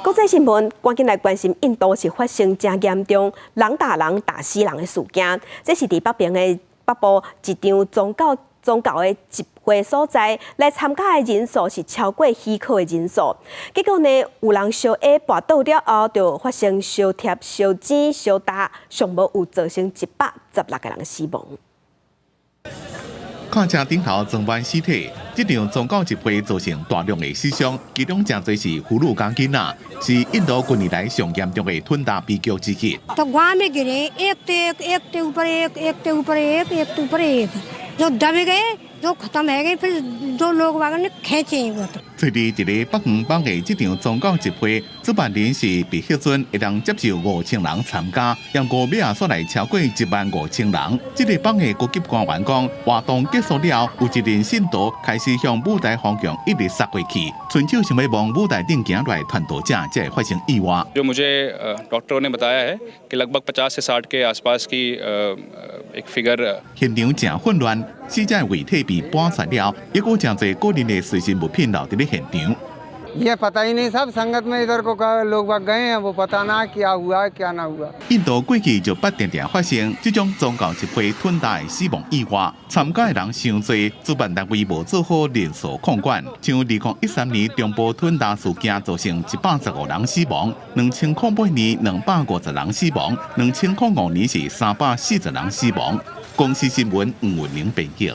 國際新聞，趕緊來關心印度是發生誠嚴重人打人打死人的事件。這是佇北邊的北部一場宗教的集會所在，來參加的人數是超過許可的人數。結果呢，有人相下跋倒了後，就發生相疊、相煎、相打，上無有造成116個人死亡。轎車頂頭裝滿屍體，這場宗教集會造成大量的死傷，其中誠濟是婦女佮囡仔，是印度近年來上嚴重的吞打悲劇之一。 तो गांव में गिरे एक तो एक, एक के ऊपर एक, एक के ऊपर एक, एक के ऊपर एक, जो दब गए, जो खत्म है गए, फिर दो लोग वालों ने खींचे वो तो。佇一个北方邦的這場宗教集會，主辦人是被核准會當接受5000人參加，毋過尾仔煞來超過1萬5千人。這個邦的高級官員講，活動結束了，有一人信徒開始向舞台方向一直殺過去，親像想欲往舞台頂行來傳道者，才會發生意外。 जो मुझे डॉक्टरों ने बताया है कि लगभग 50 से 60 के आसपास की एक फिगर。現場誠混亂，死者遺體被搬出了，抑閣誠濟個人的隨身物品留佇咧現場。 ये पता ही नहीं साहब, संगत में इधर को लोग गए हैं, वो पता ना क्या हुआ क्या ना हुआ。 印度過去就捌定定發生這種宗教集會吞打的死亡意外，參加的人傷濟，主辦單位無做好人數控管。像2013年中部吞打事件造成115人死亡，2008年250人死亡，2005年是340人死亡。公視新聞吳文玲編譯。